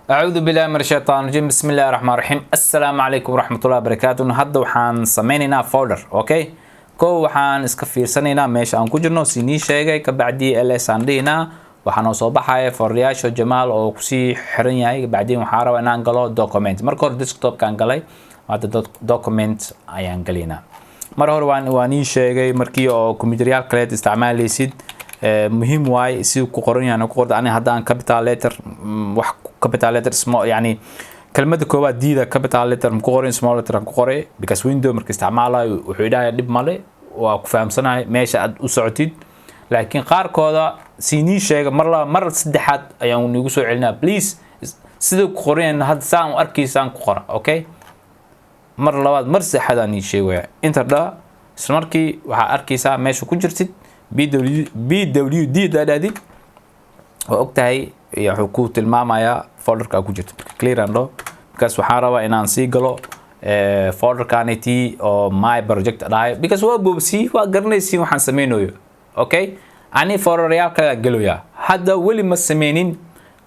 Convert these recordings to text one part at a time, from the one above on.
Acuudu billahi min ashaytaan rajiim. Bismi illahi raxmaan raxiim. Assalaamu calaykum waraxmatullahi wabarakaatu. Hadda waxaan sameynaynaa folder. Okay, kow waxaan iska fiirsanaynaa meesha aan ku jirno, si nii sheegay. Kabacdi ls aan dhihinaa, waxaa noo soo baxaya folderyaasha Jamaal oo kusii xiran yahay. Kabacdiin waxaa rabaa inaan galo document. Marka hore desktopkaan galay, hadda document ayaan galaynaa. Mar hore waan ii sheegay, markii oo computeryaal kaleed isticmaalaysid, muhiim waaye si ku qoran yahay ku qorta. Ani haddaan capital letter, wax capital letter, small, yani kelmadda koowaad diida capital letter ma ku qorin, small letter aan ku qoray, because Window marka isticmaalayo wuxuu idhahaya dhib male, waa ku fahamsanahay meesha aad u socotid. Laakiin qaarkooda siinii sheega, mar laba, mar saddexaad ayaan nigu soo celinaa. Please, sida ku qoran hadda saan u arkaysaan ku qora. Okay, mar labaad, mar saddexaad aan ii sheegaya. Enter dha. Isla markii waxaa arkaysaa meesha ku jirtid. B W PWD hadaa dhahdid, waa ogtahay, wuxuu ku tilmaamayaa folderka ku jirto. Clear aan dhaho, because waxaan rabaa inaan sii galo folderkaniti oo my project dhahay, because waa boobsi, waa garanaysiin waxaan sameynayo. Okay, ani folderyaal kale galoyaa. Hadda weli ma sameynin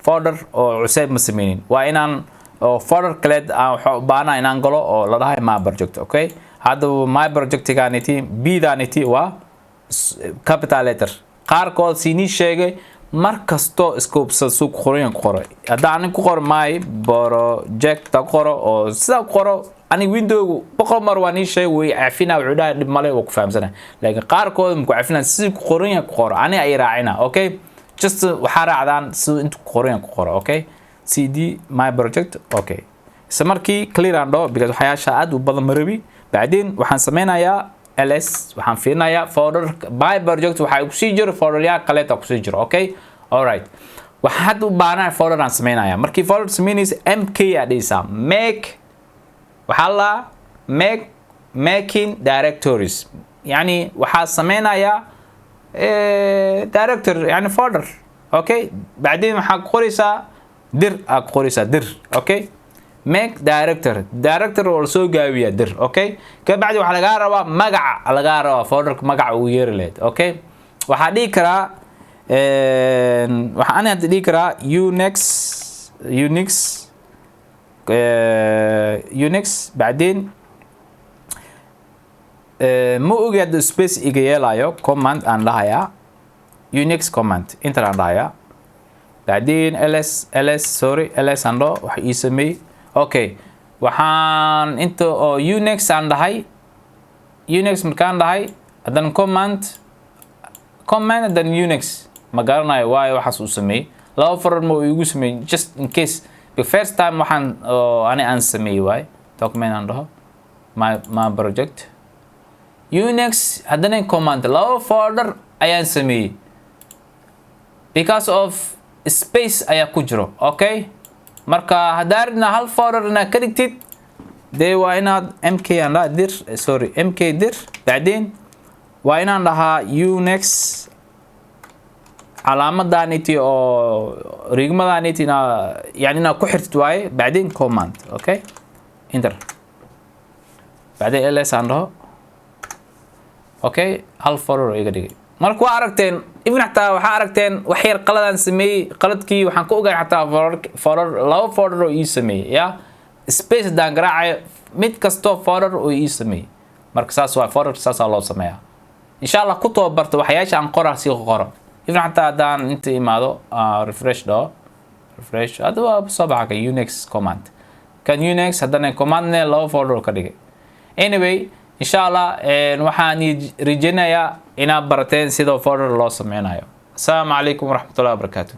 folder oo cuseyb, ma sameynin. Waa inaan oo folder kaleed aan waxaa u baahnaa inaan galo oo la dhahay my project. Okay, hadda my projectganiti b daniti waa capital letter. Qaarkood siinii sheegay, mar kasto iska hubsad suu ku qoran ku qoro. Hadda ani ku qoro my project ku qoro oo sidaa ku qoro, ani windowgu 100 mar waa nii sheegay, way cafina, wuxuu dhahay dhib male, waa ku fahamsana. Laakiin qaarkood ma ku cafina. Sidii ku qoran yahay ku qoro, ani ay raacina. Okay, just waxaa raacdaan siduu intu ku qoran yahay ku qoro. Okay, cd my project. Okay, isla markii clear aan dhaho, because waxyaasha aad u badan marabi. Bacdeen waxaan sameynayaa ls, waxaan fiirinayaa folder my project. Waxaa kusii jiro folderyaal kaleeta kusii jiro. Okay, alright, waxaan hadda u baahanahay folder aan sameynaya. Markii folder sameynaysa, mk aa dhihaysaa. Make waxaa la make, making directories, yani waxaa sameynayaa director, yani folder. Okay, bacdeen waxaa ku qoraysaa dir, aa ku qoraysaa dir. Okay, make director, director oo lasoo gaabiyaa dir. Okay, kabacdi waxaa lagaa rabaa magaca, lagaa rabaa folderka magaca uu yeeri lahayd. Okay, waxaa dhihi karaa, waxaa ani hadda dhihi karaa unix, unix, unix. Bacdeen ma ogi hadda space iga yeelayo. Command aan dhahayaa, unix command, enter aan dhahayaa. Bacdeen ls, ls, sorry, ls aan dhaho, wax ii sameey. Okay, waxaan inta oo unix aan dhahay, unix markaan dhahay, haddana command, command, haddana unix. Ma garanayo waayo waxaas uu sameeyey. Laba farar ma uu igu sameeyey, just in case the first time waxaan oo ani aan sameeyey waay. Document aan dhaho, my project, unix, haddana command. Laba folder ayaan sameeyey because of space ayaa ku jiro. Okay, marka haddaa rabna hal folder inaad ka dhigtid, dee waa inaad mk aan dhaha dir, sorry, mk dir. Bacdeen waa inaan dhahaa unix, calaamaddaniti oo rigmadaniti inaa, yani inaad ku xirtid waaye. Bacdeen command. Okay, enter. Bacdeen ls aan dhaho. Okay, hal folder oo iga dhigay. Marka waa aragteen, even xataa waxaa aragteen wax yar qaladaan sameeyey. Qaladkii waxaan ku ogahay xataa folder, laba folder oo ii sameeyey ya space haddaan garaacayo, mid kastoo folder oo ii sameeyey. Marka saas waa folder, saasaa loo sameeyaa. Insha Allah ku tababarto waxyaasha aan qoraa, si qoro. Even xataa haddaan inta imaado, refresh dhaho, refresh, hadda waa soo baxa ka unix command kan, unix haddana commandne laba folder ka dhigay. Anyway, insha Allah waxaan rajeynayaa inaad barateen sida folder loo sameynayo. Asalaamu calaykum waraxmatullahi wabarakaatu.